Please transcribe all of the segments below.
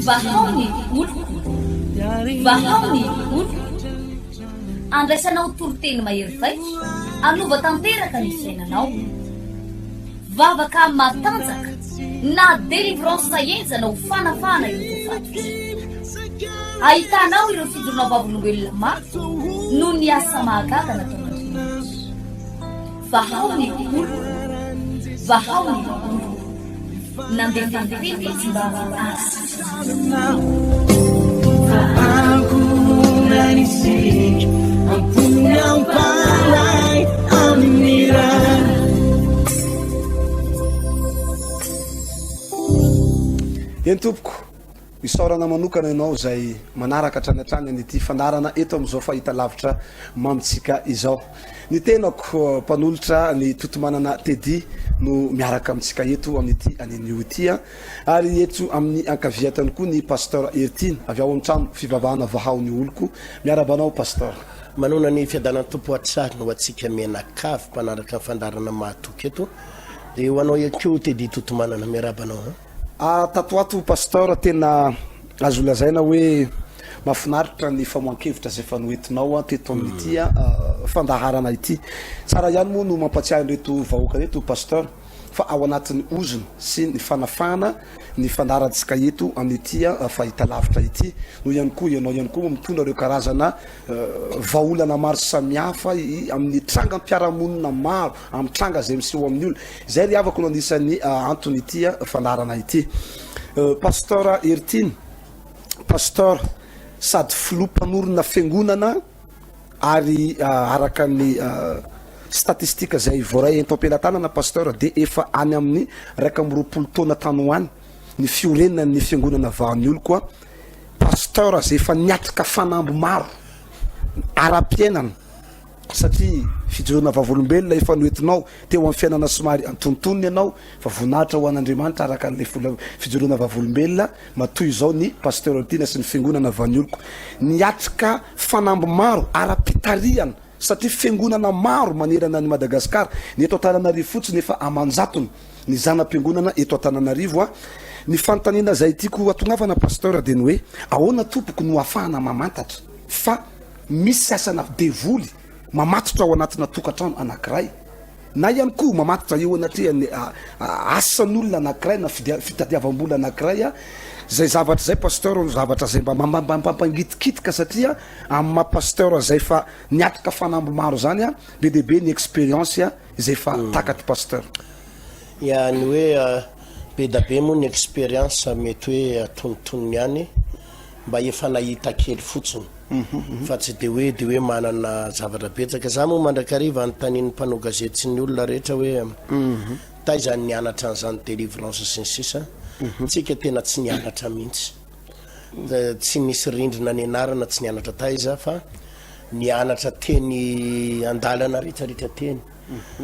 Vahao ny oloko, vahao ny oloko. Andraisanao toriteny mahery vaika, hanova tanteraka ny fiainanao. Vavaka matanjaka na délivrance henjana ho fanafahana ireo voafatotra. Ahitanao ireo fijoroana vavolombelona mafy noho ny asa mahagaga nataon'Andriamanitra. Vahao ny oloko, vahao ny oloko. Nandefa ny teny izy mba hahasitrana. Eny tompoko, isaorana manokana ianao izay manaraka hatrany hatrany an'ity fandaharana eto amin'izao fahitalavitra mamintsika izao. Ny tenako mpanolotra ny Totomanana Teddy no miaraka amintsika eto amin'ity anio ity ary eto amin'ny ankavia ato ihany koa ny Pasteur Heritiana avy ao amin'ny trano fivavahana Vahao ny Oloko. Miarahaba anao Pasteur. Manona ny fiadanan'ny Tompo hatrany ho antsika mianakavy mpanaraka ny fandaharana mahatoky eto dia ho anao ihany koa Teddy Totomanana. Miarahaba anao an. Ah tato ato Pasteur tena azo lazaina hoe mahafinaritra ny famohan-kevitra izay efa noentinao teto amin'ity fandaharana ity. Tsara ihany moa no mampatsiahy an'ireto vahoaka ireto Pasteur fa ao anatin'ny ozona sy ny fanafahana ny fandaharantsika eto amin'ity fahitalavitra ity no ihany koa ianao ihany koa mitondra ireo karazana vahaolana maro samihafa amin'ny trangam-piarahamonina maro, amin'ny tranga izay miseho amin'ny olona. Izay ry havako no anisan'ny anton'ity fandaharana ity. Pasteur Heritiana, Pasteur sady filoha mpanorina fiangonana ary araka ny statistique izay voaray eto am-pelatanana Pasteur dia efa any amin'ny 21 taona tany ho any ny fiorenan'ny fiangonana Vahanioloko. Pasteur izay efa niatrika fanamby maro ara-piainana satria fijoroana vavolombelona efa noentinao teo amin'ny fiainana somary antonontonony ianao fa voninahitra ho an'Andriamanitra araka an'ilay vola fijoroana vavolombelona matoy izao ny Pasteur Tiana sy ny fiangonana Vanioloko niatrika fanamby maro ara-pitarihana satria fiangonana maro manerana an'i Madagasikara, ny eto Antananarivo fotsiny efa aman-jatony ny zana-piangonana eto Antananarivo a! Ny fanontaniana izay tiako hatongavana Pasteur dia ny hoe ahoana tompoko no ahafahana mamantatra fa misy asana devoly mamatotra ao anatina tokantrano anankiray na ihany koa mamatotra eo anatrehan'ny asan'olona anankiray na fitadiavam-bola anankiray a! Izay zavatra izay Pasteur no zavatra izay mba mampangitikitika satria Amin'ny maha pasteur izay efa niatrika fanamby maro izany an, be dia be ny expérience izay efa takatr'i pasteur. Ya, ny hoe be da be moa ny expérience mety hoe atonontonony ihany, mba efa nahita kely fotsiny fa tsy de hoe de hoe manana zavatra betsaka. Za moa mandrakariva anontanian'ny mpanao gazety sy ny olona rehetra hoe taiza ny nianatra an'izany délivrance sy ny sisa, tsika tena tsy nianatra mihitsy. Tsy nisy rindrina nianarana, tsy nianatra taiza fa nianatra teny andalana retraretra teny,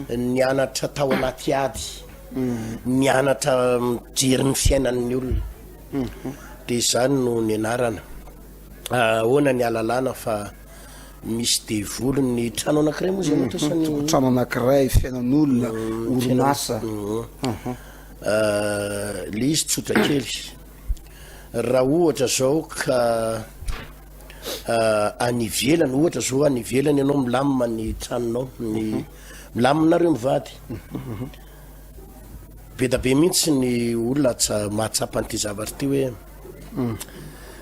nianatra tao anaty ady, nianatra mijery ny fiainan'ny olona, de izany no nianarana. Ahoana ny ahalalana fa misy devoly ny trano anankiray moa zay atao sa ny Trano anankiray, fiainan'olona, orinasa. Le izy tsotra kely. Raha ohatra zao ka any ivelany, ohatra zao any ivelany ianao milamina ny tranonao, ny milamina nareo mivady. Be da be mihitsy ny olona tsa- mahatsapa an'ity zavatra ity hoe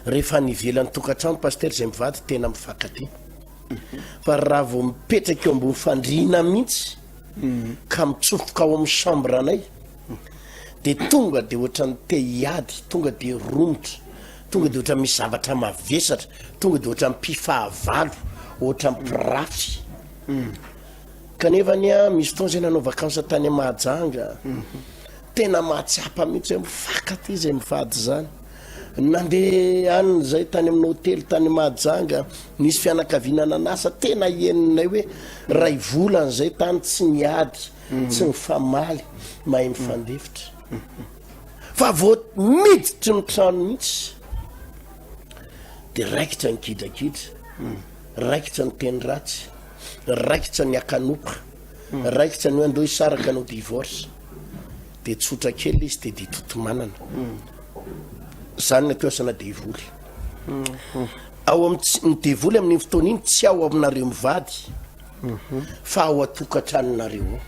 rehefa any ivelan'ny tokantrano pasitera izay mivady tena mifankatia. Fa raha vao mipetraka eo ambony fandriana mihitsy ka mitsofoka ao amin'ny chambre anay de tonga de ohatran'ny te hiady, tonga de romotra, tonga de ohatran'ny misy zavatra mavesatra, tonga de ohatran'ny mpifahavalo, ohatran'ny mpirafy. Kanefa anie aho misy fotoana zay nanao vacances tany Mahajanga, tena mahatsapa mihitsy hoe mifankatia zay mivady zany. Nandeha any zay tany amin'ny hotely tany Mahajanga, nisy fianakaviana nanasa, tena henonay hoe ray volana zay tany tsy niady. Tsy mifamaly, mahay mifandefitra. Fa vao miditry ny trano mihitsy de raikitra ny gidragidra, raikitra ny teny ratsy, raikitra ny akanopa, raikitra ny hoe andao hisaraka hanao divorce. De tsotra kely izy Teddy Totomanana. Zany ny atao asana devoly. Ao am ny devoly amin'iny fotoana iny tsy ao aminareo mivady fa ao an-tokantranonareo ao.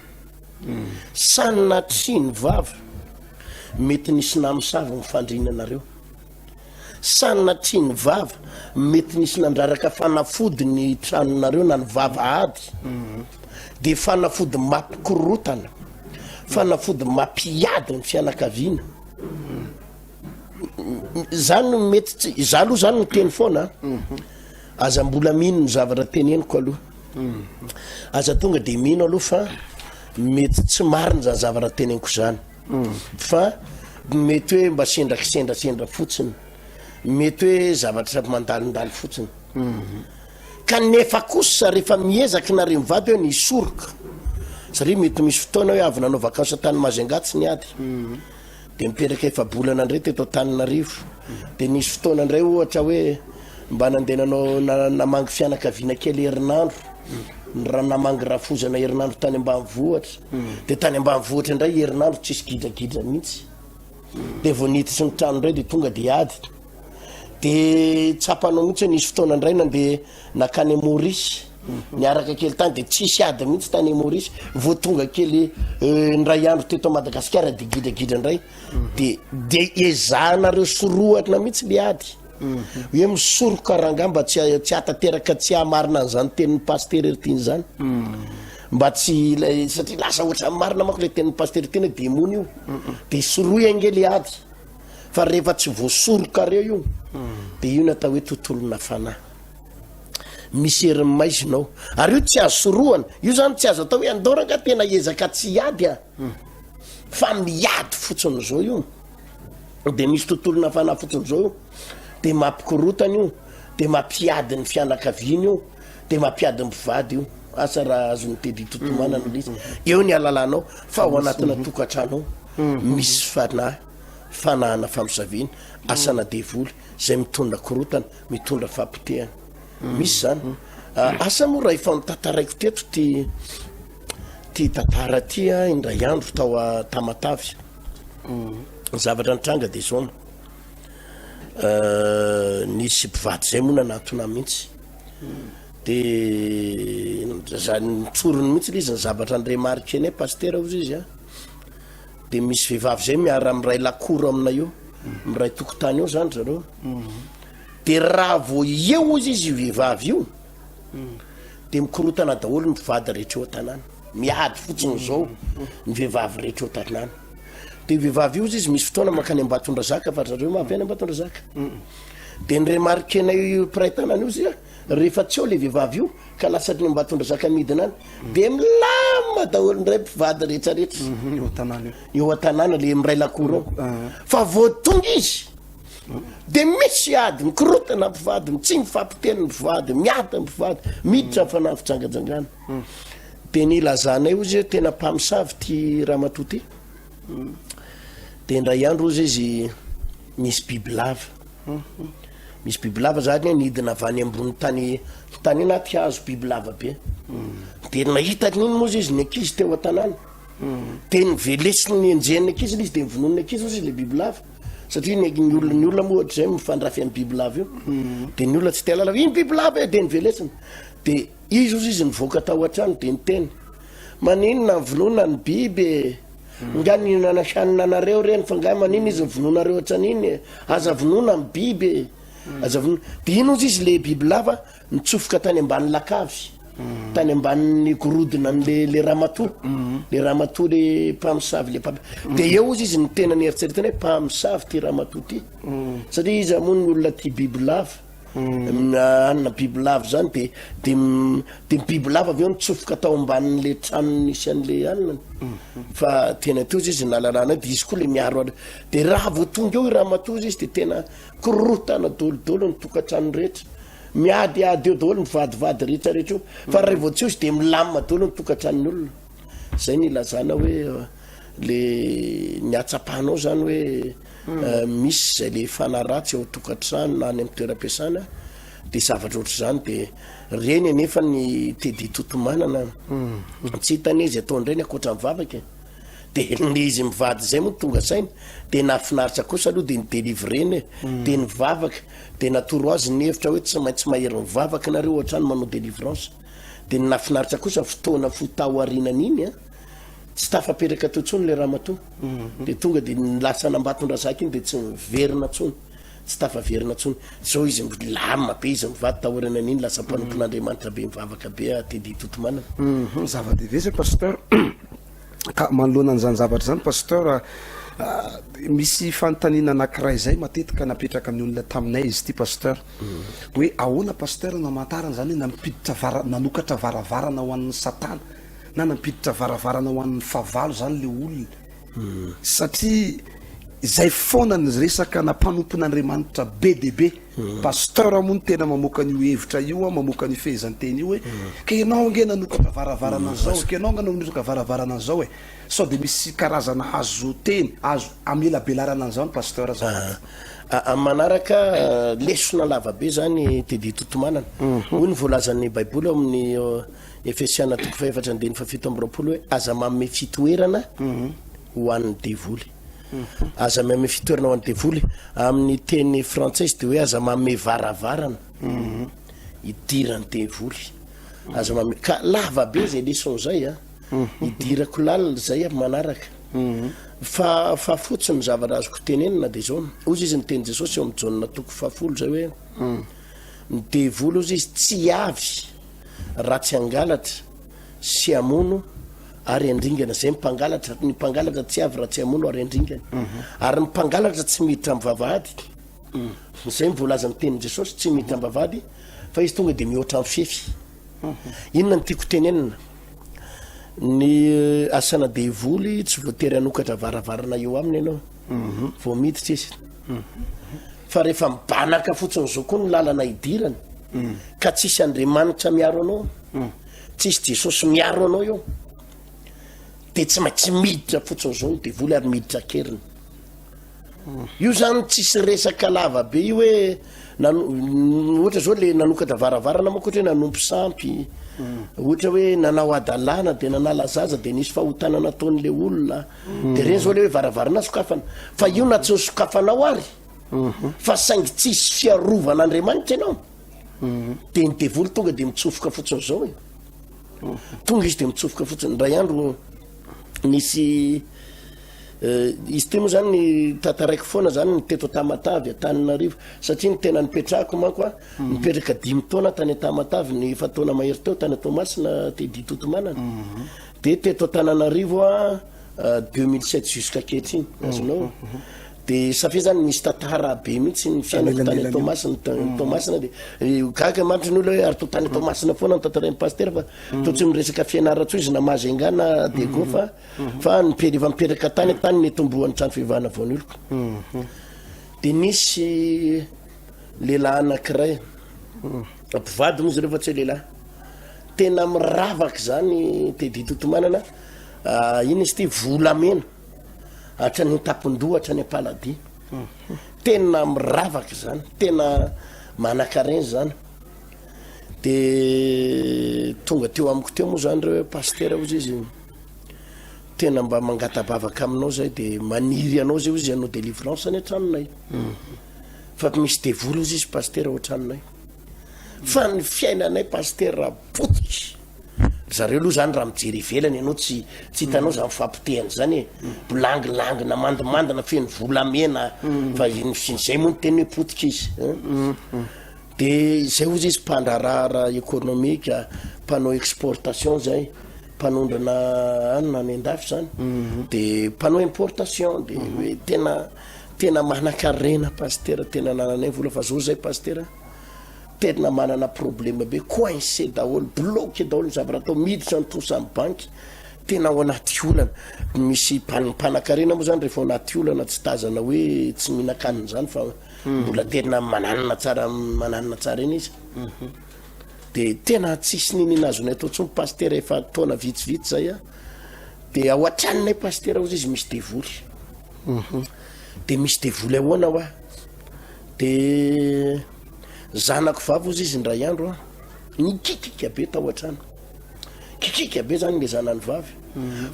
Sanatria ny vava mety nisy namosavy ny fandrinanareo. Sanatria ny vava mety nisy nandraraka fanafody ny tranonareo na ny vavahady. Dia fanafody mampikorotana, fanafody mampiady ny fianakaviana. Zany no mety tsy, izaho aloha zany miteny foana an. Aza mbola mino ny zavatra teneniko aloha. Aza tonga de mino aloha fa mety tsy marina zany zavatra teneniko zany. Fa mety hoe mba sendra kisendrasendra fotsiny. Mety hoe zavatra mandalondalo fotsiny. Kanefa kosa rehefa miezaka nareo mivady hoe ny hisoroka, satria mety misy fotoana hoe avy nanao vacances tany Majunga tsy niady. Dia nipetraka efa-bolana indray teto Antananarivo. Dia nisy fotoana indray ohatra hoe mba nandeha nanao namangy fianakaviana kely herinandro. Raha namangy rafozana herinandro tany ambanivohitra. Dia tany ambanivohitra indray herinandro tsisy gidragidra mihitsy. Dia vao niditry ny trano indray dia tonga dia ady. Dia tsapanao mihitsy hoe nisy fotoana indray nandeha Nankany Maurice, niaraka kely tany dia tsisy ady mihitsy tany Maurice, vao tonga kely indray andro teto Madagasikara dia gidragidra indray, dia dia ezahanareo sorohana mihitsy le ady, hoe misoroka rangahy mba tsy tsy hahatanteraka tsy hahamarina an'izany tenin'ny pasitera Heritiana izany, mba tsy ilay satria lasa ohatran'ny marina manko ilay tenin'ny pasitera Heritiana hoe demony io, dia sorohy ange le ady, fa rehefa tsy voasorokareo io dia io no atao hoe tontolona fanahy. Misy herin'ny maizina ao. Ary io tsy azo sorohana. Io zany tsy azo atao hoe andao rangaha tena hiezaka tsy hiady a. Fa miady fotsiny zao io. Dia misy tontolona fanahy fotsiny zao io. Dia mampikorotana io. Dia mampiady ny fianakaviana io. Dia mampiady ny mpivady io. Asa raha azon'i Teddy Totomanana ilay izy. Eo ny halalanao fa ao anatina tokantrano ao misy fanahy, fanahana famosaviana, asana devoly izay mitondra korotana. mitondra fahapotehana. Misy zany. Asa moa raha efa notantaraiko teto ty ty tantara ty a indray andro tao a Tamatavy. Ny zavatra nitranga de zao. Nisy mpivady zay moa nanatona mihitsy. De za nitsoriny mihitsy le izy ny zavatra niremarquer-nay pasitera hozy izy a. De misy vehivavy zay miara miray lakoro aminay eo, miray tokotany eo zany zareo. De raha vao eo hozy izy io vehivavy io, de mikorotana daholo ny mpivady rehetra eo an-tanàna. Miady fotsiny zao ny vehivavy rehetra eo an-tanàna. De io vehivavy io hozy izy misy fotoana mankany Ambatondrazaka fa zareo ma avy any Ambatondrazaka. De ny remarquer-nay io mpiray tanàna io hozy rehefa tsy eo le vehivavy io ka lasa any Ambatondrazaka midina any, de milamina daholo indray mpivady rehetra rehetra. Eo an-tanàna eo. Eo an-tanàna le miray lakoro ao. Fa vao tonga izy de misy ady, mikorotana mpivady, tsy mifampiteny ny mpivady, miady ny mpivady, miditra ny fanahy fijangajangana. De nilazanay ozy hoe tena mpamosavy ty ramatoa ty. De indray andro ozy izy nisy bibilava. Misy bibilava zany nidina avy any ambony tany tany anaty hazo bibilava be. De nahita an'iny moa izy ny ankizy teo an-tanàna. De nivelesiny nenjehin'ny ankizy ilay izy de novonoin'ny ankizy ozy izy le bibilava. Satria ny ny olona ny olona moa ohatr'izay mifandrafy amin'ny bibilava io. De ny olona tsy te hahalala hoe iny bibilava e de nivelesiny. De izy ozy izy nivoaka tao an-trano de niteny, maninona vonoina ny biby e? Nga nihinana hanina anareo reny fa nga manina izy vonoinareo otran'iny e? Aza vonoina ny biby e! Aza vonoina. De iny ozy izy le bibilava nitsofoka tany ambany lakavy, tany ambanin'ny gorodona an'le le ramatoa, le ramatoa le mpamosavy le mpamp-, de eo ozy izy ny tena nieritreretiny hoe mpamosavy ty ramatoa ty, satria iza moa ny olona tia bibilava? Hanina bibilava zany de de de ny bibilava avy eo nitsofoka tao ambanin'le trano nisy an'le hanina fa tena teo izy nalalana de izy koa le miaro azy de raha vao tonga eo i ramatoa izy de tena korotana daholo ny tokantrano rehetra miadiady eo daholo mivadivady rehetra rehetra eo fa raha vao tsy eo izy de milamina daholo ny tokantranon'ny olona zay ny ilazana hoe le ny hatsapanao zany hoe Misy izay le fanahy ratsy ao an-tokantrano na any amin'ny toeram-piasana de zavatra ohatr'izany de reny anefa ny Teddy Totomanana tsy hita anie izay ataon'ireny ankoatra ny vavaka e. De le izy mivady zay moa tonga saina de nahafinaritra kosa aloha de ni-delivrena e, de nivavaka, de natoro azy ny hevitra hoe tsy maintsy mahery mivavaka nareo ao an-trano manao delivrance. De ny nahafinaritra kosa fotoana fohy taorianan'iny an, tsy tafapetraka teo intsony le ramatoa, de tonga de lasa an'Ambatondrazaka iny de tsy niverina intsony. Tsy tafaverina intsony. Zao izy milamina be izy mivady taorianan'iny lasa mpanompon'Andriamanitra be mivavaka be a Teddy Totomanana. Hum zava-dehibe zay Pasteur. Ka manoloana an'izany zavatra izany Pasteur misy fanontaniana anankiray izay matetika napetraka ny olona taminay izy ity Pasteur. Hoe ahoana Pasteur no hamantarana izany hoe nampiditra vara nanokatra varavarana ho an'ny satana na nampiditra varavarana ho an'ny fahavalo izany le olona. Satria izay foana ny resaka na mpanompon'Andriamanitra be dia be, pasteur moa no tena mamoaka an'io hevitra io an, mamoaka an'io fehezanteny io hoe ka ianao ange nanokatra varavarana an'izao e, ka ianao ange nanokatra varavarana an'izao e, sao dia misy karazana azo teny, azo amelabelarana an'izao ny pasteur azafady. Amin'ny manaraka, lesona lava be izany Teddy Totomanana. Hoy ny voalazan'ny Baiboly ao amin'ny Efesiana toko fahefatra andininy fahafito amby 20 hoe aza manome fitoerana ho an'ny devoly. Aza manome fitoerana ho an'ny devoly. Amin'ny teny frantsay izy dia hoe aza manome varavarana hidiran'ny devoly. Aza manome ka lava be izay leçon izay a. Hidirako lalina izay amin'ny manaraka. Fa fa fotsiny ny zavatra azoko tenenina dia izao. Hozy izy ny teny Jesosy eo amin'ny Jaona toko fahafolo izay hoe ny devoly hozy izy tsy avy raha tsy hangalatra sy hamono ary handringana, zay ny mpangalatra, ny mpangalatra tsy avy raha tsy hamono ary handringana, ary ny mpangalatra tsy miditra amin'ny vavahady, zay ny voalazan'ny tenin'i Jesosy, tsy miditra amin'ny vavahady fa izy tonga dia mihoatra amin'ny fefy. Inona no tiako tenenina? Ny asana devoly tsy voatery hanokatra varavarana eo aminy ianao vao miditra izy. Fa rehefa mibanaka fotsiny zao koa ny lalana idirany ka tsisy Andriamanitra miaro anao, tsisy Jesosy miaro anao eo, de tsy maintsy miditra fotsiny zao ny devoly ary miditra an-keriny. Io zany tsisy resaka lava be io hoe ohatra zao le nanokatra varavarana manko ohatra hoe nanompo sampy, ohatra hoe nanao hadalana de nanala zaza de nisy fahotana nataon'le olona. De reny zao le hoe varavarana sokafana fa io na tsy nosokafanao ary fa saingy tsisy fiarovan'Andriamanitra ianao de ny devoly tonga de mitsofoka fotsiny zao e. Tonga izy de mitsofoka fotsiny. Indray andro nisy izy ty moa zany ny tantaraiko foana zany ny teto Tamatave Antananarivo satria ny tena nipetrahako manko a nipetraka dimy taona tany Tamatave ny efa-taona mahery teo tany Toamasina Teddy Totomanana. De teto Antananarivo a 2007 jusqu'à ankehitriny azonao de ça fait zany misy tantara be mihitsy ny fiainako tany Toamasina Toamasina de gaga mantsy ny olona hoe ary to tany Toamasina foana ny tantarain'ny pasitera fa to tsy miresaka Fianarantsoa izy na Majunga na Diego fa fa ny rehefa mipetraka tany tany nitomboan'ny trano fivavahana vao ny oloko de nisy lehilahy anankiray mpivady moa izy ireo fa tsy hoe lehilahy Tena miravaka izany Teddy Totomanana ah, inona izy ity volamena hatrany an-tampon-doha hatrany am-paladia. Tena miravaka izany, tena manankarena izany. De tonga teo amiko teo moa zany reo hoe pasitera hozy izy tena mba mangata-bavaka aminao zay de maniry anao zay hozy hanao délivrance any an-tranonay. Fa misy devoly hozy izy pasitera ao an-tranonay. Fa ny fiainanay pasitera potika. Ry zareo aloha zany raha mijery ivelany ianao tsy tsy hitanao zany fahapotehana zany e. Bilangilangina, mandimandina, feno volamena fa izay moa ny teny hoe potika izy. De izay hozy izy mpandraharaha ekonomika, mpanao exportation zay, mpanondrana anona any an-dafy zany, de mpanao importation de hoe tena tena manan-karena pasitera, tena anananay vola fa zao zay pasitera. Tena manana problème be, coincé daholo, bloqué daholo ny zavatra atao, miditra ny trosa amin'ny banky, tena ao anaty olana. Misy mpanakarena moa zany rehefa ao anaty olana tsy tazana hoe tsy mihinan-kanina zany fa mbola tena mananina tsara mananina tsara eny izy. De tena tsisy niniana azonay atao intsony pasitera efa taona vitsivitsy zay a. De ao an-tranonay pasitera hozy izy misy devoly. De misy devoly ahoana hoa? De zanako vavy hozy izy indray andro an, nikikika be tao an-trano. Kikika be zany le zanany vavy.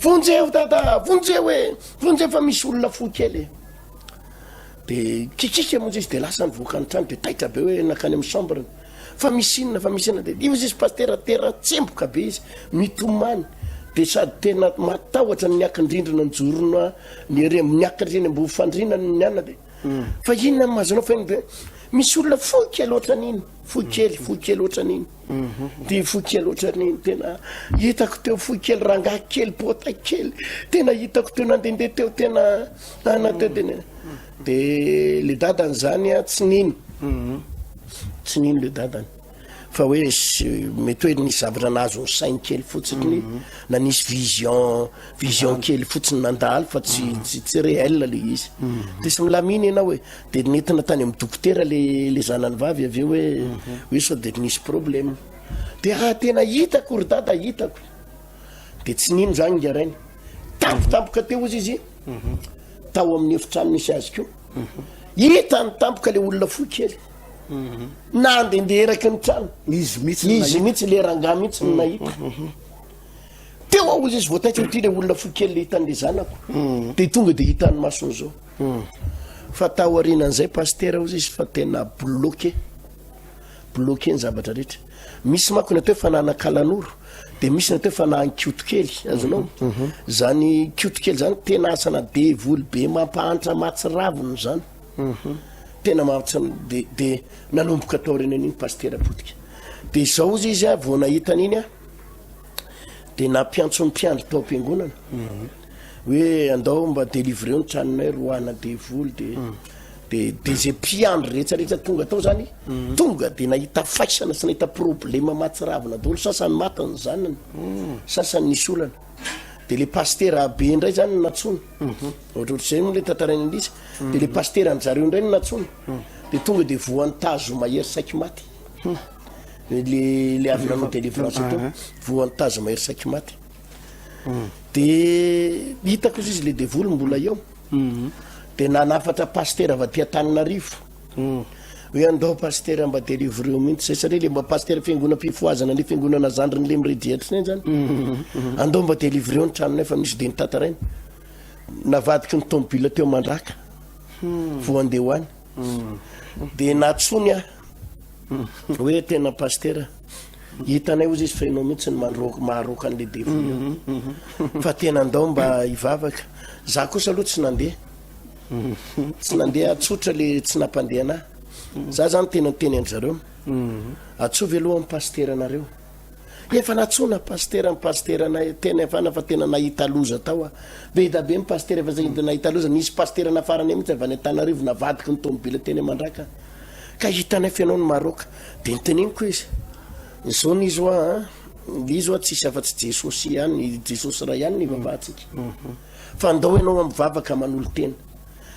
Vonjeo dada, vonjeo e, vonjeo fa misy olona fohy kely e. De kikika monjy izy de lasa nivoaka ny trano de taitra be hoe nakany amin'ny chambre-ny. Fa misy inona, fa misy inona de io izy pasitera tera tsemboka be izy, mitomany de sady tena matahotra ny niakin-drindrina nijorona ny ery niakatra eny ambony fandriana ny anona de fa inona ny mahazo anao fa inona de misy olona fohy kely ohatran'iny, fohy kely, fohy kely ohatran'iny. Dia fohy kely ohatran'iny tena hitako teo fohy kely rangahy kely bota kely tena hitako teo nandehandeha teo tena nana teo tena de le dadany zany a tsy nino tsy nino le dadany fa hoe mety hoe nisy zavatra nahazo ny sainy kely fotsiny na nisy vision vision kely fotsiny nandalo fa tsy tsy tsy réel le izy de sy milamina ianao e De nentina tany amin'ny dokotera le le zanany vavy avy eo hoe hoe sao de nisy problème. De ah tena hitako ry dada hitako. De tsy nino zany ingahy rainy. Tampotampoka teo ozy izy tao amin'ny efitrano nisy azy koa. Hitany tampoka le olona fohy kely. Nandehandeha eraky ny trano. Izy mihitsy no Izy nahita. mihitsy le rangahy mihitsy no nahita. Teo aho ozy izy vao taitra hoe ity le olona fohy kely le hitan'le zanako. De tonga de hitan'ny masony zao. Fa taorianan'izay Pasitera hozy izy fa tena bloqué, bloqué ny zavatra rehetra. Misy manko ny atao hoe fanahana kalanoro, de misy ny atao hoe fanahan'ny kioto kely, azonao? Mhm. Zany kioto kely zany tena asana devoly be mampahantra mahatsiravina zany. Mhm. Tena mahatsy de de nanomboka taorianan'iny Pasitera potika. De izao hozy izy a vao nahita an'iny a de nampiantso ny mpiandry tao am-piangonana. Mhm. Hoe andao mba delivreo ny tranonay roahana devoly de de de ze mpiandry rehetra rehetra tonga tao zany tonga de nahita faisana sy nahita problema mahatsiravina daholo sasany maty ny zanany sasany nisy olana de le pastera be indray zany no natsoina ohatrohatr'izay moa le tantaraina indrisy de le pastera an zareo indray no natsoina de tonga de voan'ny tazo mahery saiky maty le le avy nanao délivrance teo voan'ny tazo mahery saiky maty De hitako izy izy le devoly mbola eo. De nanafatra pasitera avy aty Antananarivo. Hoe andao pasitera mba delivreo mihitsy zay satria le mba pasitera fiangonam-pifohazana le fiangonana zandriny le miredriatra iny zany. Andao mba delivreo ny tranonay fa misy de nitantaraina. Navadiky ny tomobile teo Mandraka. Vao andeha ho any. De natsony aho. Hoe tena pasitera. Hitanay ozy izy fa ianao mihitsy no mandroaka maharoaka an'le devoly io. Fa tena andao mba hivavaka. Za kosa aloha tsy nandeha. Tsy nandeha tsotra le tsy nampandeha anahy. Za zany tena niteny an-dry zareo. Atsovy aloha ny pasiteranareo. Efa nantsoina pasitera ny pasiteranay tena efa fa tena nahita loza tao aho. Be da be ny pasitera efa zay nahita loza. Nisy pasitera nafaranay mihitsy avy any Antananarivo navadiky ny tomobile teny Mandraka. Ka hitanay fa ianao no Maroc. Dia noteneniko izy, izao ny izy hoa an, izy hoa tsisy afa-tsy Jesosy ihany, i Jesosy iray ihany no ivavahantsika. Fa andao ianao mivavaka manolo-tena.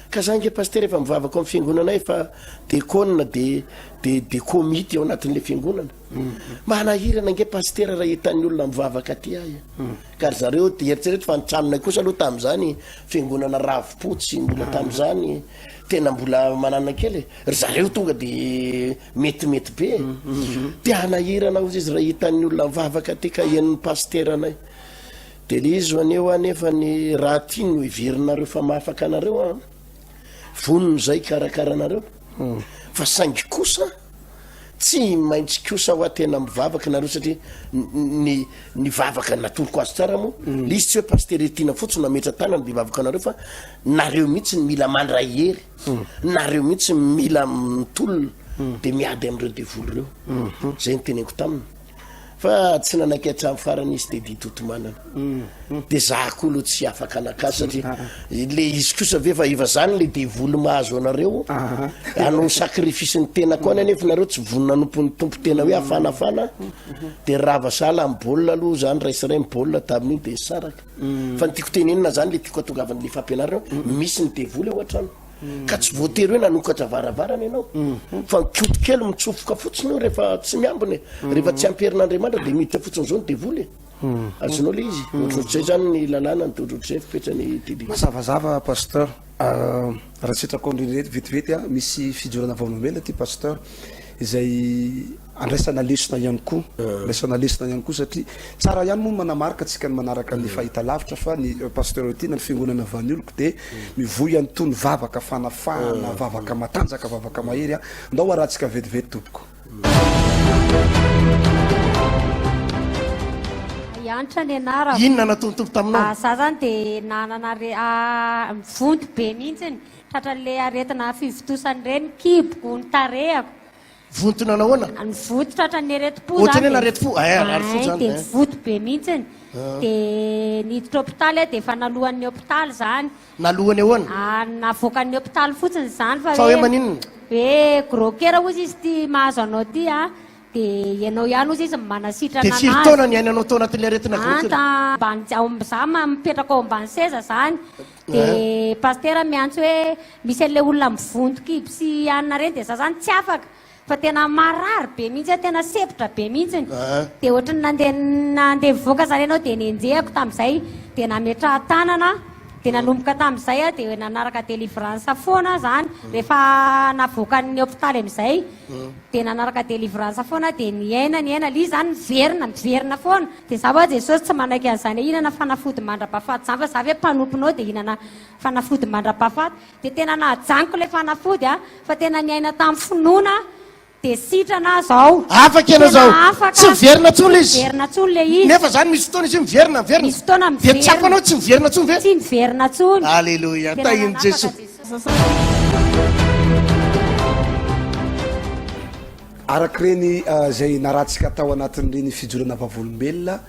Ka za ange Pasitera efa mivavaka ao amin'ny fiangonanay fa dekona de de de komity ao anatin'ilay fiangonana. Manahirana ange Pasitera raha hitan'ny olona mivavaka aty ahy e. Ka ry zareo de eritrereto fa ny tranonay kosa aloha tamin'izany fiangonana ravi-potsy mbola tamin'izany tena mbola manana kely e. Ry zareo tonga de metimety be e. Te hanahirana ozy izy raha hitan'ny olona mivavaka aty ka henon'ny pasiteranay. De le izy anie hoa nefa ny raha ty no heverinareo fa mahafaka anareo an, vonona izay hikarakara anareo fa saingy kosa tsy maintsy kosa hoa tena mivavaka nareo satria ny ny vavaka natoroko azy tsara moa le izy tsy hoe pasitera Tiana fotsiny nametra tanana de hivavaka anareo fa nareo mihitsy ny mila mandray hery nareo mihitsy mila mitolona de miady am'ireo devoly ireo zay ny teneniko taminy Fa tsy nanaiky hatramin'ny farany izy Teddy Totomanana. De za koa aloha tsy afaka naka satria le izy kosa ve fa efa zany le devoly mahazo anareo hanao sacrifice ny tenako any anefa nareo tsy vonona hanompo ny Tompo tena hoe hafanafana de rava sahala amin'ny baolina aloha zany ray sy ray ny baolina tamin'iny de nisaraka. Fa ny tiako tenenina zany le tiako hatongavan'le fampianarana misy ny devoly ao an-trano. Ka tsy voatery hoe nanokatra varavarana ianao fa ny koto kely mitsofoka fotsiny io rehefa tsy miambina e. Rehefa tsy ampy herin'Andriamanitra dia miditra fotsiny izao ny devoly e. Azonao le izy. Ohatrohatr'izay zany ny lalàna ny ohatrohatr'izay ny fipetrany TD. Mazavazava Pasteur. Raha sitrako indrindra vetivety a, misy fijorana vavolombelona ity Pasteur izay. Andraisana lesona ihany koa, andraisana lesona ihany koa satria tsara ihany moa ny manamarika antsika ny manaraka ny fahita lavitra fa ny Pasteur Tiana ny fiangonana Vanioloko dia mivoy an'itony vavaka fanafahana, vavaka matanjaka, vavaka mahery a. Ndao arahantsika vetivety tompoko. Hiantra ny anarako. Inona nataon'ny Tompo taminao? Za zany dia nanana are mivonto be mihitsiny, tratran'ilay aretina fivontosana ireny, kiboko, ny tarehako. Vonto nanahoana? Nivoto tratran'ny aretim-po zany. Ohatran'ny hoe naretim-po, eh, harary fo zany. Dia nivoto be mihitsiny. Dia niditra hopitaly aho dia efa naloan'ny hopitaly zany. Naloany ahoana? Ah, navoakan'ny hopitaly fotsiny zany fa Fa hoe maninona? Hoe gros cœur hozy izy ity mahazo anao ity ah, dia ianao ihany hozy izy no manasitrana Dia firy anazy. taona niainanao tao anatin'ilay aretina gros cœur? Anta ambany, ao za mipetraka ao ambany seza zany. Dia pasitera miantso hoe misy an'ilay olona mivonto kibo sy anona ireny dia za zany tsy afaka fa tena marary be mihitsy aho tena sempotra be mihitsy dia ohatran'ny nandeha nandeha nivoaka zany ianao dia nenjehako tamin'izay dia nametrahan-tanana dia nanomboka tamin'izay aho dia nanaraka délivrance foana aho zany rehefa navoakan'ny hopitaly amin'izay dia nanaraka délivrance foana aho dia niaina niaina ilay izy zany miverina miverina foana Dia za hoa Jesosy tsy manaiky an'izany hoe hihinana fanafody mandra-pahafaty izany fa za ve mpanomponao dia hihinana fanafody mandra-pahafaty. Dia tena nahajanoko ilay fanafody a, fa tena niaina tamin'ny finoana aho dia sitrana aho izao. Afaka ianao Tena izao. afaka. Tsy miverina intsony ilay izy. Tsy miverina intsony ilay izy. Nefa izany misy fotoana izy io miverina, miverina. Misy fotoana Dia miverina. tsapanao tsy miverina intsony ve? Tsy miverina intsony. Aleloia. Tena Tahin'i nanafaka Jesosy. Jesosy. Araka ireny izay narahantsika tao anatin'ireny fijoroana vavolombelona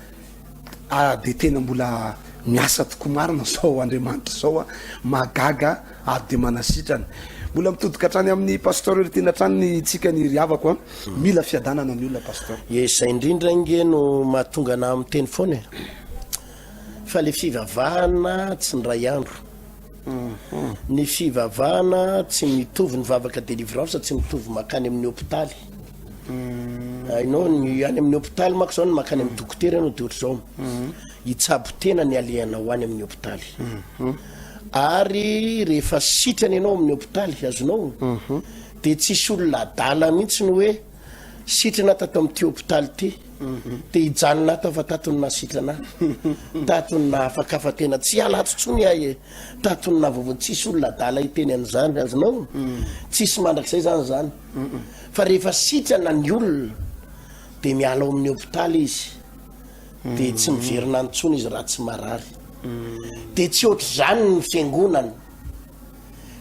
dia tena mbola miasa tokoa marina izao Andriamanitra izao a, mahagaga ary dia manasitrana. Mbola mitodika hatrany amin'ny Pasteur Heritiana hatrany ny tsika ny ry havako a, mila fiadanana ny olona Pasteur. Ye, izay indrindra ange no mahatonga anah miteny foana e, fa le fivavahana tsy indray andro. Ny fivavahana tsy mitovy ny vavaka délivrance tsy mitovy makany amin'ny hopitaly. Hainao ny any amin'ny hopitaly manko zao ny makany amin'ny dokotera ianao de ohatr'izao. Hitsabo tena ny alehanao any amin'ny hopitaly. Ary rehefa sitrana ianao amin'ny hopitaly azonao de tsisy olona adala mihitsy ny hoe Sitrana tato amin'ity hopitaly ity. Te hijanona ato aho fa tato no nahasitrana ahy. Tato no nahafakafa tena. Tsy hiala ato intsony aho e. Tato no nahavaovao. Tsisy olona adala hiteny an'izany, azonao? Tsisy mandrakizay izany izany. Fa rehefa sitrana ny olona dia miala ao amin'ny hopitaly izy. Dia tsy miverina any intsony izy raha tsy marary. Dia tsy ohatr'izany ny fiangonana.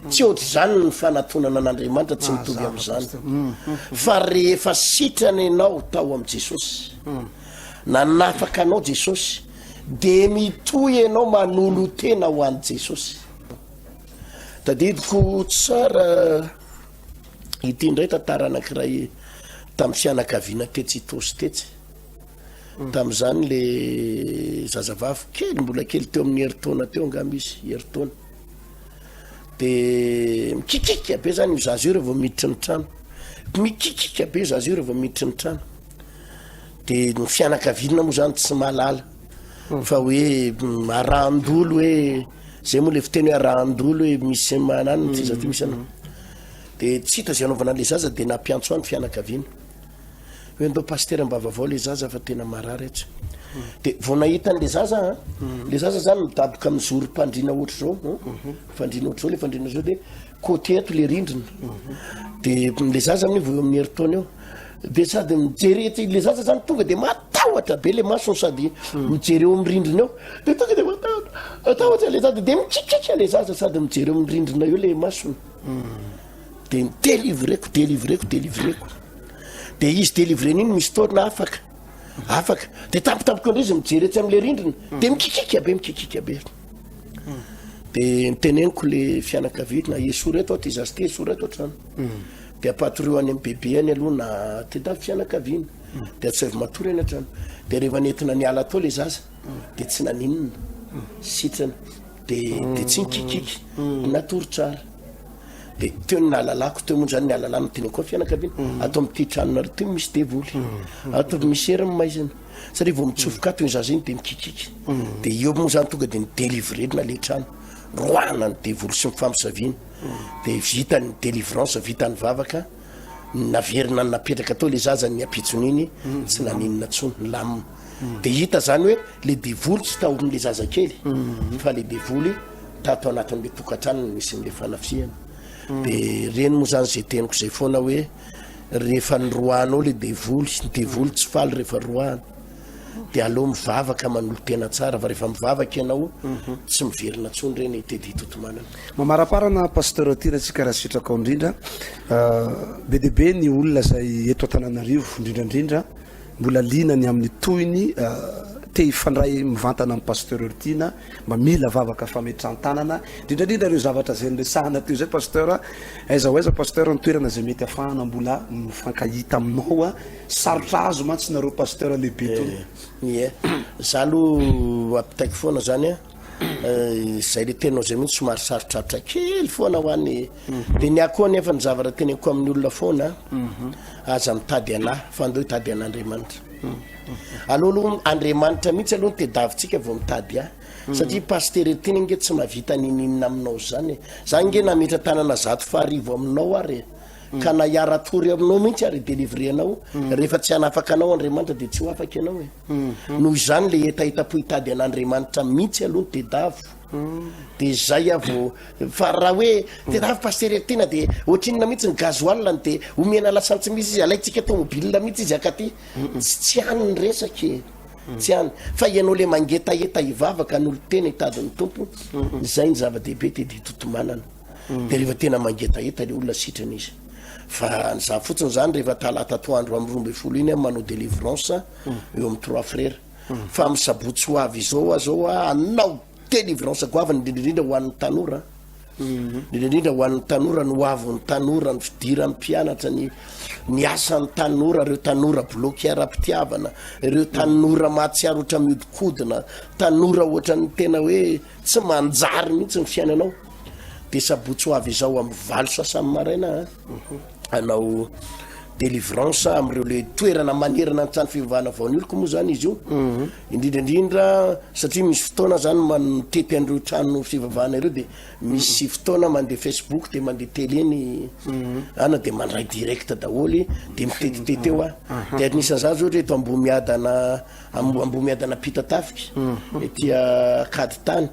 Tsy ohatr'izany ny fanatonana an'Andriamanitra, tsy mitovy amin'izany. Fa rehefa sitrana ianao tao amin'i Jesosy, nanafaka anao Jesosy, dia mitohy ianao manolo-tena ho an'i Jesosy. Tadidiko tsara ity indray tantara anankiray tamin'ny fianakaviana tetsy Itaosy tetsy. Tamin'izany le zazavavy kely, mbola kely teo amin'ny herintaona teo angamba izy, herintaona. De mikikika be zany io zaza io rehefa miditra ny trano, mikikika be zaza io rehefa miditra ny trano. De ny fianakaviana moa zany tsy mahalala fa hoe arahan-dolo hoe zay moa le fiteny hoe arahan-dolo hoe misy mananona ty zaza ty misy anona. De tsy hita zay anaovana an'le zaza de nampiantso ahy ny fianakaviana. Hoe ndao pasitera mba vavao le zaza fa tena marary atsy. De vao nahita an'le zaza an, le zaza zany midaboka amin'ny zorom-pandriana ohatr'izao, fandriana ohatr'izao le fandriana zao de côté eto le rindrina. De le zaza amin'io vao eo amin'ny herintaona eo. De sady mijery etsy le zaza zany tonga de matahotra be le masony sady mijery eo amin'ny rindrina eo. De tonga de matahotra, matahotra le zaza de mikikika le zaza sady mijery eo amin'ny rindrina eo le masony. De ni-delivreko, delivreko, delivreko. De izy delivrena iny misy taona afaka, afaka. De tampotampoka indray izy mijery etsy am'le rindrina, de mikikika be, mikikika be. De niteneniko le fianakaviana, esory eto aho ty zaza ty, esory eto an-trano. De ampatorio any amy bebe any aloha na tedavy fianakaviana. De atsaivo matory any an-trano. De rehefa nentina niala tao le zaza, de tsy naninona, sitrana. De de tsy nikikiky, natory tsara. De teo ny nahalalako, teo moa zany ny ahalalana ny tenako fianakaviana, ato amin'ity tranonareo ity misy devoly, ato misy hery maizina, satria vao mitsofoka ato iny zaza iny de mikikiky, de eo moa zany tonga de ni-delivrena le trano, roahana ny devoly sy ny famosaviana, de vita ny delivrance, vita ny vavaka, Naverina napetraka tao le zaza ny ampitson'iny tsy naninona tsony, nilamina. De hita zany hoe le devoly tsy tao amin'le zazakely fa le devoly tato anatin'le tokantrano no nisy an'le fanafihana. De reny moa zany zay teniko zay foana hoe rehefa niroahanao le devoly, ny devoly tsy faly rehefa roahana. De aleo mivavaka manolo-tena tsara fa rehefa mivavaka ianao tsy miverina tsony reny Teddy Totomanana. Mamaraparana Pasteur Tiana antsika raha sitrakao indrindra. Be dia be ny olona izay eto Antananarivo indrindra indrindra mbola liana ny amin'ny tohiny te hifandray mivantana amin'i Pasteur Tiana mba mila vavaka fametran-tanana indrindra indrindra ireo zavatra izay niresahana teo izay Pasteur aiza ho aiza Pasteur ny toerana izay mety afahana mbola mifankahita aminao sarotra azo mantsy nareo Pasteur lehibe tony. Ie, za aloha ampitaiko foana zany a. Izay le teninao zay mihitsy somary sarotrarotra kely foana ho an'ny de ny ahy koa nefa ny zavatra teneniko amin'ny olona foana aza mitady anahy fa andeo hitady an'Andriamanitra aloha aloha Andriamanitra mihitsy aloha no tedavintsika vao mitady ahy satria pasteur Etienne ange tsy mahavita ninininona aminao zany e za ange nametra tanana zato faharivo aminao ary e ka na hiara-tory aminao mihitsy ary delivrer anao rehefa tsy hanafaka anao Andriamanitra de tsy ho afaka ianao e Noho izany le hetaheta-po hitady an'Andriamanitra mihitsy aloha no tedavo. De zay aho vao fa raha hoe tedavo Pasteur Heritiana de ohatrinona mihitsy ny gasoil ny de omena lasantsy mihitsy izy alaintsika tomobile mihitsy izy akaty. Tsy tsy any ny resaka e. Tsy any. Fa ianao le mangetaheta hivavaka hanolo-tena hitady ny Tompo, zay ny zava-dehibe Teddy Totomanana. De rehefa tena mangetaheta le olona sitrana izy. Fa ny za fotsiny zany rehefa talata atoandro amin'ny 12 iny aho manao délivrance eo amin'ny trois frères. Fa amin'ny sabotsy ho avy izao aho zao aho hanao délivrance goavana indrindra indrindra ho an'ny tanora. Indrindra indrindra ho an'ny tanora, ny ho avin'ny tanora, ny fidiran'ny mpianatra, ny ny asan'ny tanora, ireo tanora bloqué ara-pitiavana, ireo tanora mahatsiaro ohatra mihodinkodina, tanora ohatran'ny tena hoe tsy manjary mihitsy ny fiainanao. De sabotsy ho avy izao amin'ny valo sasany maraina hanao délivrance amin'ireo le toerana manerana ny trano fivavahana vao ny oloko moa zany izy io mhm. indrindra indrindra satria misy fotoana zany manotety an'ireo trano fivavahana ireo de misy fotoana mandeha facebook de mandeha télé ny mhm. ana de mandray direct daholo de mitetitety eo a mhm. de anisan'izany zao ohatra eto Ambohimiadana Ambohimiadana Ampitatafika, ety Ankaditany,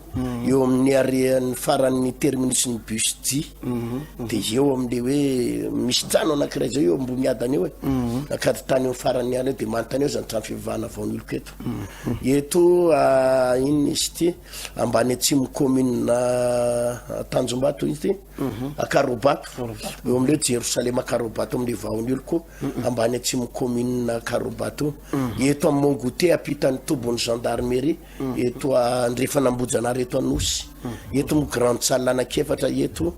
eo amin'ny arrêt-n'ny faran'ny terminus-n'ny bus J, dia eo amin'le hoe misy trano anankiray zay eo Ambohimiadana eo e, Ankaditany eo faran'ny ala eo, dia manontany eo zany trano fivavahana vao ny oloko eto. Eto inona izy ity? Ambany atsimo commune Tanjombato izy ity, Ankarobato, eo amin'le hoe Jerosalema Ankarobato amin'le vahon'ny oloko. ambany atsimo commune Karobato, eto am Mont Goûter ampitan'ny tobin'ny gendarmerie, eto andrefana Ambohijanahary eto Anosy, eto moa grande salle anankiefatra eto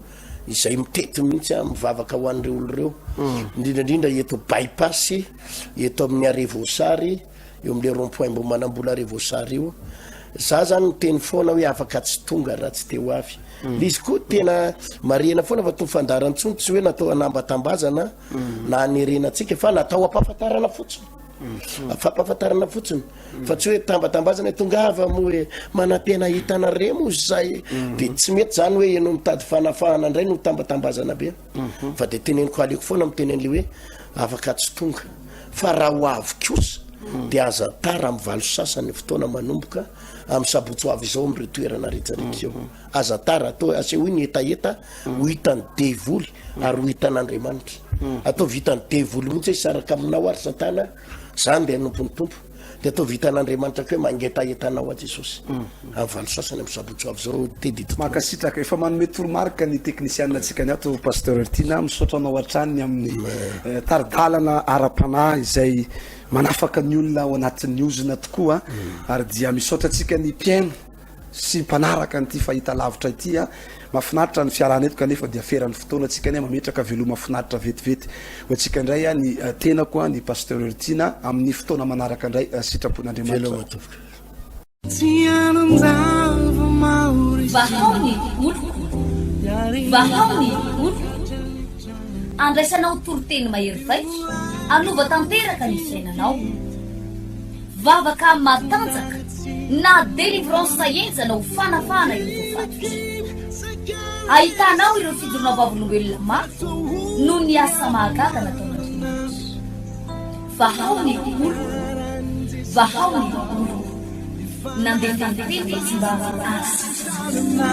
izay mitety mihitsy aho mivavaka ho an'ireo olo ireo, indrindra indrindra eto bypass, eto amin'ny arrêt Voasary, eo amle rond point Ambohimanambola arrêt Voasary io, za zany miteny foana hoe afaka tsy tonga raha tsy te ho avy, le izy koa tena marihana foana fa toa fandaharan-tsony tsy hoe natao hanambatambazana, na hanerena antsika fa natao hampahafantarana fotsiny fampahafantarana fotsiny fa tsy hoe tambatambazana hoe tongava moa hoe manantena hahita anare moa zay de tsy mety zany hoe ianao mitady fanafahana indray no tambatambazana be fa de teneniko aleoko foana miteny an'le hoe afaka tsy tonga fa raha ho avy kosa de aza tara amin'ny valo sasany fotoana manomboka amin'ny sabotsy ho avy izao amin'ireo toerana rehetrarehetra eo aza tara atao asehoy ny hetaheta ho hitan'ny devoly ary ho hitan'Andriamanitra. Ataovy hitan'ny devoly mihitsy hoe hisaraka aminao ary Satana, za ndeha hanompo ny Tompo. Dia ataovy hitan'Andriamanitra koa hoe mangetaheta anao aho Jesosy. Amin'ny valo sasany amin'ny sabotsy ho avy izao Teddy Totomanana. Mankasitraka, efa manome toromarika ny teknisianina antsika ny ato Pasteur Tiana, misaotra anao hatrany ny amin'ny tari-dalana ara-panahy izay manafaka ny olona ao anatin'ny ozona tokoa ary dia misaotra antsika ny mpihaino sy mpanaraka an'ity fahita lavitra ity a! Mahafinaritra ny fiarahana eto kanefa dia feran'ny fotoana tsika anie mametraka veloma finaritra vetivety ho antsika indray a ny tenako a ny Pasteur Heritiana amin'ny fotoana manaraka indray sitrapon'Andriamanitra. Veloma tompoko. Vahao ny oloko, vahao ny oloko. Andraisanao toriteny mahery vaika, hanova tanteraka ny fiainanao. Vavaka matanjaka na délivrance henjana ho fanafahana ireo voafatotra. Ahitanao ireo fijoroana vavolombelona mafy noho ny asa mahagaga nataon'Andriamanitra. Vahao ny oloko, vahao ny oloko. Nandefa ny teny izy mba hahasitrana.